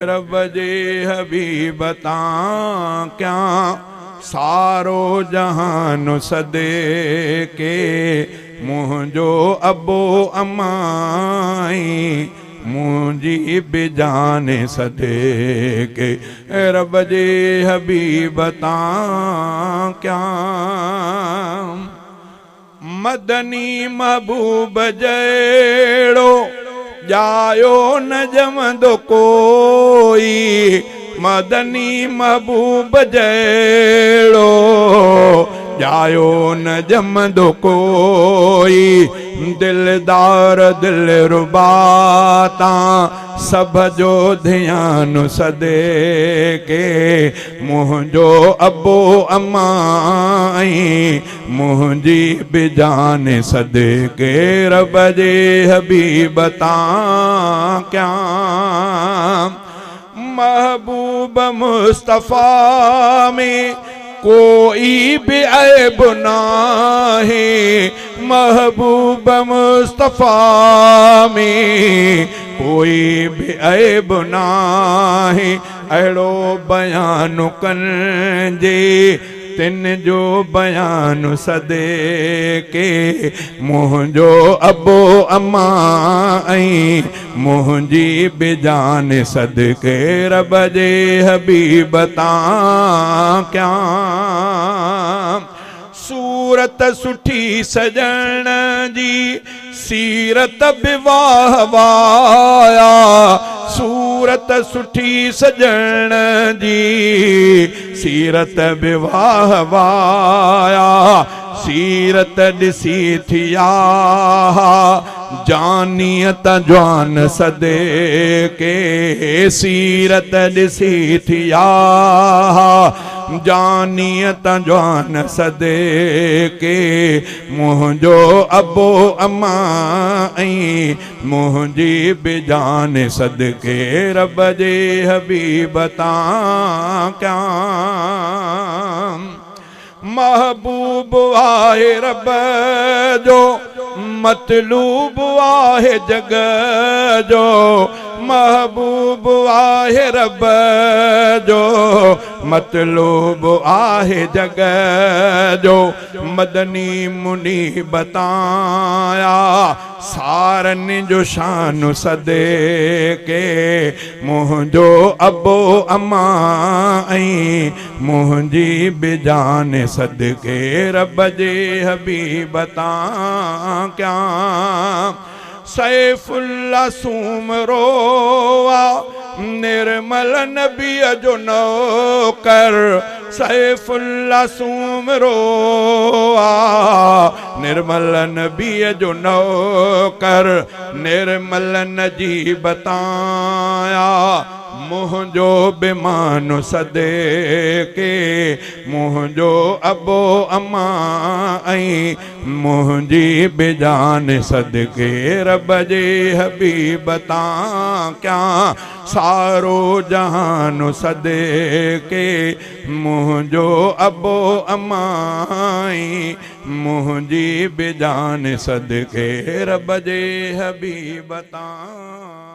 رب جي حبيب تان ڪيان سارو جهان صدقي منهنجو ابو امان ۽ منهنجي به جان صدقي رب جي حبيب تان ڪيان مدني محبوب جهڙو ڄايو نه ڄمندو ڪوئي مدني محبوب جهڙو ڄايو نه ڄمندو ڪوئي دلدار دلربا تان سڀ جو ڌيان صدقي منهنجو ابو امان ۽ منهنجي به جان صدقي رب جي حبيب تان ڪيان محبوب مصطفيٰ ۾ ڪوئي به عيب ناهي محبوب مصطفيٰ ۾ ڪوئي به عيب ناهي اهڙو بيان ڪن جي تن جو بيان صدقي منهنجو ابو امان ۽ منهنجي به جان صدقي رب جي حبيب تان ڪيان صورت سٺي سڄڻ جي سيرت به واهه وايا صورت سٺي سڄڻ جي سيرت به واهه وايا سيرت ڏسي ٿيا جانيء تان جوان صدقي سيرت ڏسي ٿيا جانيء تان جوان صدقي منهنجو ابو امان ۽ منهنجي به جان صدقي رب جي حبيب تان ڪيان محبوب آهي رب جو مطلوب آهي جڳ جو محبوب آهي رب جو مطلوب آهي جڳ جو مدني منيب تان آ سارن جو شان صدقي منهنجو ابو امان ۽ منهنجي به جان صدقي رب جي حبيب تان ڪيان سيف الله سومرو آ نرمل نبيء جو نوڪر سيف الله سومرو آ نرمل نبيء جو نوڪر نرمل نجيب تان آ منهنجو به مان صدقي منهنجو ابو امان ۽ منهنجي به جان صدقي رب جي حبيب تان ڪيان سارو جهان صدقي منهنجو ابو امان ۽ منهنجي به جان صدقي رب جي حبيب تان.